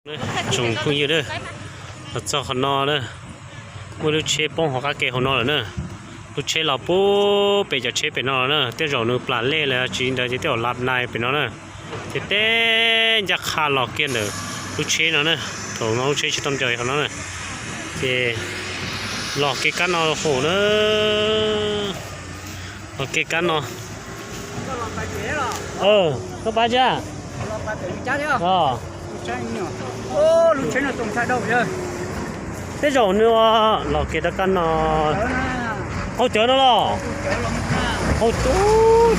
Tsoom phooj ywg na, los txog qhov no na, muaj lub tsheb poob hauv qab ke hauv no lawm na. Lub tsheb los puag pem cov tsheb pem no lawm na, tej zaum nws plam lej los tsis ntawd ces tej zaum lap nais pem no na. Ces teb ncaj qha los kiag ntawm lub tsheb no na, thaum no lub tsheb tsis tau ncaws qhov no na. Ces los kev kab no hauv na, los kev kab no. Koj pab tsis? Tej zaum nws los kev rov qab no. Qaug cawv no los? Qaug cawv,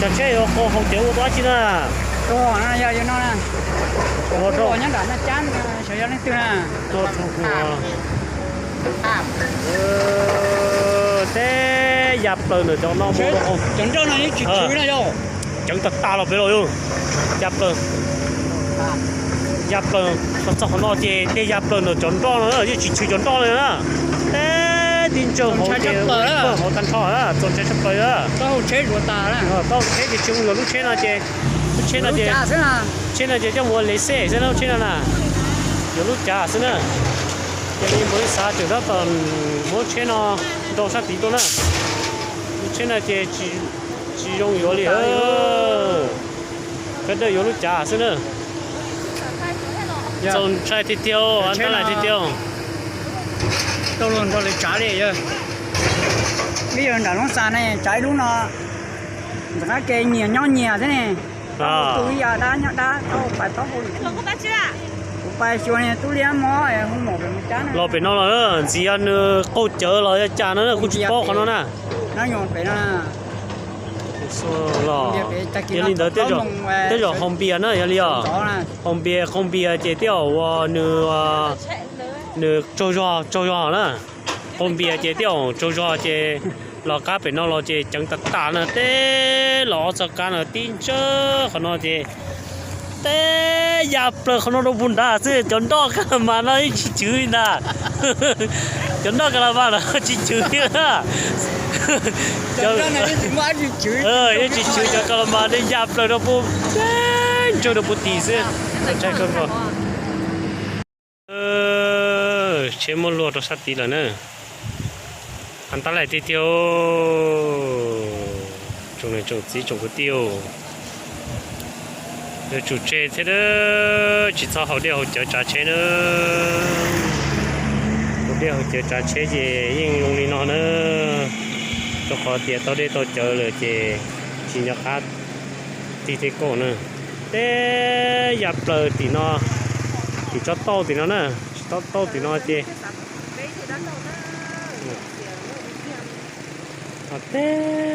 cov tsheb yuav qaug qaug cawv ua dab tsi na? Teb ya plaws ntawm cov no, cov nroj no yeej tsis tswv na yog. Ceev tag tas los pem los yog. Ya plaws, ya plaws, txog qhov no ces tej ya plaws ntawm cov nroj no yeej tsis tswv cov nroj li na. Teb tib ntsaws hauv ces hauv tag nrho, txaus ntshai tshaj plaws. Taub hau tsheb ces tsis mus yuav lub tsheb no ces, lub tsheb no ces, tsheb no ces coj mus ua le xej xwb na, lub tsheb no na. Yuav lub cav xwb na. Ces li npawg xav tseem tab tom muab tsheb no nrau sab tid tuaj na. Lub tsheb no ces tsis zoo yuav li. Sawv daws yuav lub cav xwb na. Txaus ntshai tiag tiag, tab lais tiag tiag. Tau luag nrog lawv tsav li. Ib yam nram Loob Xas ne, tsav ib lub no, ntxim qab ke nyias nyob nyias thiab ne. Tus ib yam dab nyob dab, tau pais taub hau. Kuv pais xyuas tub liab mob hu mom pem mus cab na. Los pem no los ntxim yog nws qaug cawv los yog cas no kuj tsis paub qhov no na. Yog li ntawd tej zaum haus npias na, yog li os. Haus npias, qaug npias ces tej zaum uas nws, nws tsaug zog, tsaug zog na. Qaug npias ces tej zaum tsaug zog ces los qab pem no los ces ceev tas tas na, teb los ob txoj kab no tib ntsawj qhov no ces teb ya plaws qhov no rau puag nrad xwb, cov nroj ka la mas no yeej tsis tswv li ntag. Cov nroj ka la mas no tsis tswv li. Yeej tsis tswv, cov ka la mas no ya plaws rau puag, teb ntsawj rau puag tid xwb. Ntshai kawg nkaus. Tsheb muab luag rau sab tid lawm na. Has tab lais tiag tiag, tsoom niam tsoom txiv tsoom kwv tij, yuav tsum tseg thiab, tsis txhob haus dej haus cawv tsav tsheb na. Haus dej haus cawv tsav tsheb ces yeej zoo li no na, rau qhov tias tau dej tau cawv lawm ces tsis nco qab tig tej kauj na. Teb ya plaws tim no, tim tsob tauj tim no na, tsob tauj tim no ces teb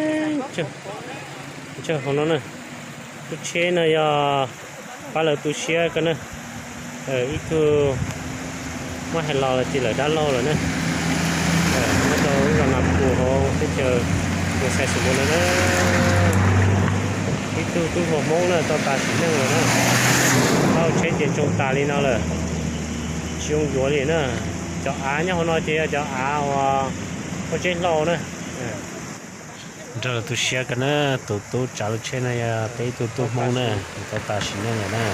ntsawj hauv no na. Lub tsheb no yog pab lawv tu siab ko na. Ib tug muab hais los los ces lawv dab laug lawm na. Nyob rau lub zos Nas Pus hauv teb chaws Moos Xais Xus Npos no na. Ib tug tub hluas Hmoob na tau tas sim neej lawm na. Taub hau tsheb ces tsoo tas li no lawm, tsis zoo yuav li na. Cov av nyob hauv no ces yog cov av uas ua tsheb hlau na. Nrog lawv tu siab ko na, tus tub tsav lub tsheb no yog peb ib tug tub Hmoob na, tau tas sim neej lawm na.